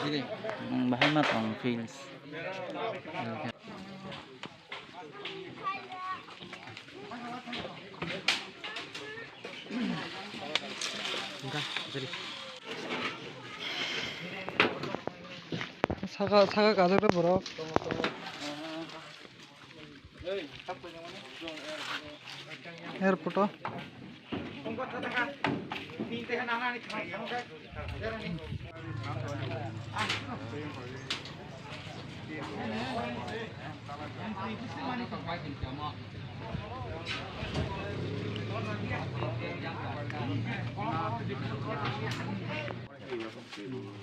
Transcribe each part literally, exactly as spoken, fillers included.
Bahai ma tong fields. Saka saka kajak borok. Airport o.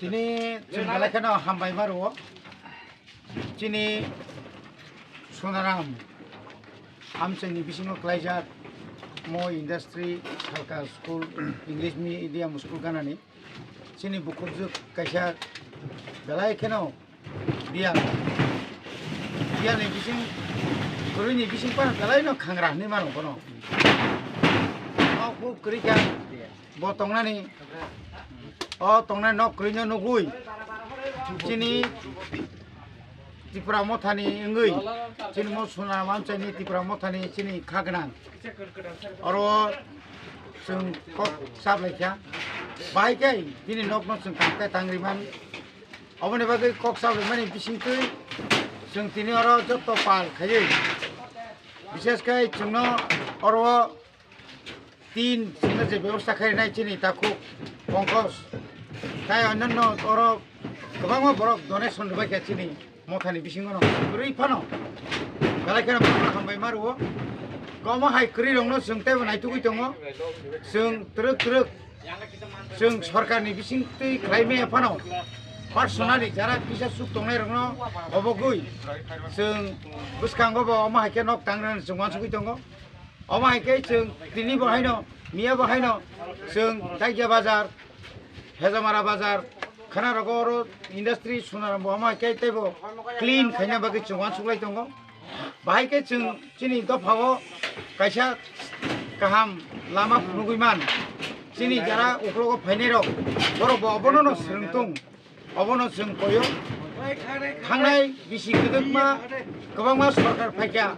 Tini chwng belai kheno hambai ma rwo. Chini Sonaram amchaini bisingo klaijak mo industry salka school, English medium school ganani. Chini bukhukjwk kaisa belai kheno biyan, biyanni bising, kwrwini bising phano belaino khangra hinwi mano bono. Nok huk kwrwi kha. Bo tongnani, o tongnani nok kwrwino nugwi chini Tipra Mothani wngwi, chini mo Sonaram amchaini Tipra Mothani chini kha gwnang. Oro chwng kok sap lai kha. Bahai khe bini nokno chwng tang khe tang ri man. Oboni bagwi kok sap ri mani bisingtwi chwng tini oro jotto pal khaiwi, bishesh khe chwngno oro tin singno je bebosta khainai chini takhuk Pankaj, tai onyanno oro kwbangma borok donation rwbaikha chini mothani bisingo no kwrwi phano belai kheno borokno hambai ma rwo. Komo hai kwrwi rokno chwng teibo naitugwi tongo, chwng twrwk twrwk chwng sorkarni bisingtwi khlai maya phano personally jara kisa suk tongnai rokno obogwi chwng bwskango bo omo hai khe nok tangrani chwng uansugwi tongo. Omo hai khe chwng tini bo haino, miya bo haino chwng Daigya bazar, Hejamara bazar, khana rogo oro industry Sonaram bo omo hai khe teibo clean khaina bagwi chwng uansuk lai tongo. Bahai khe chwng chini dophao kaisa kaham lama phunugwi man. Chini jara uklogo phainai rok, borok bo obono no swrwng tong. Obono chwng koyo. Thangnai bisi kwdwkma kwbangma sorkar phaikha,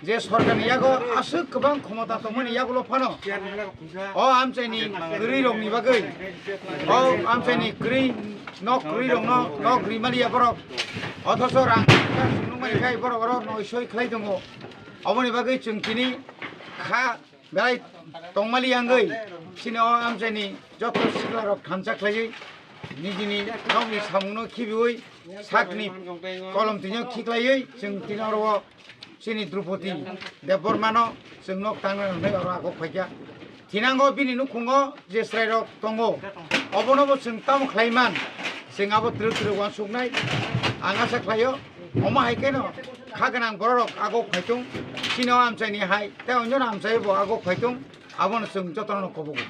je sorkarni yago aswk kwbang khomota tongmani yagulo phano o amchaini kwrwirokni bagwi, o amchaini kwrwi nok kwrwirokno nok rimaliya borok, othocho rang nukmani khai borok oro noisoi khlai tongo. Oboni bagwi chwng tini kha belai tongmali yangwi chini o amchaini joto siklarok thansa khlaiwi nijini nokni samungno khibiwi sakni kolom twino khiklaiwi chwng tini oro o chini Drupadi Debbarmano chwng nok tangna hwnwi oro agok phaikha. Thinango bini nukhungo je chwrairok tongo, obonobo chwng tamo khlaiman, chwng abo twrwk twrwk uansuknai ang asa khlaio. Omo hai kheno kha gwnang bororok agok phaitung, chini o amchaini hai tei onyono amchaibo agok phaitung, abono chwng jotono kobogo.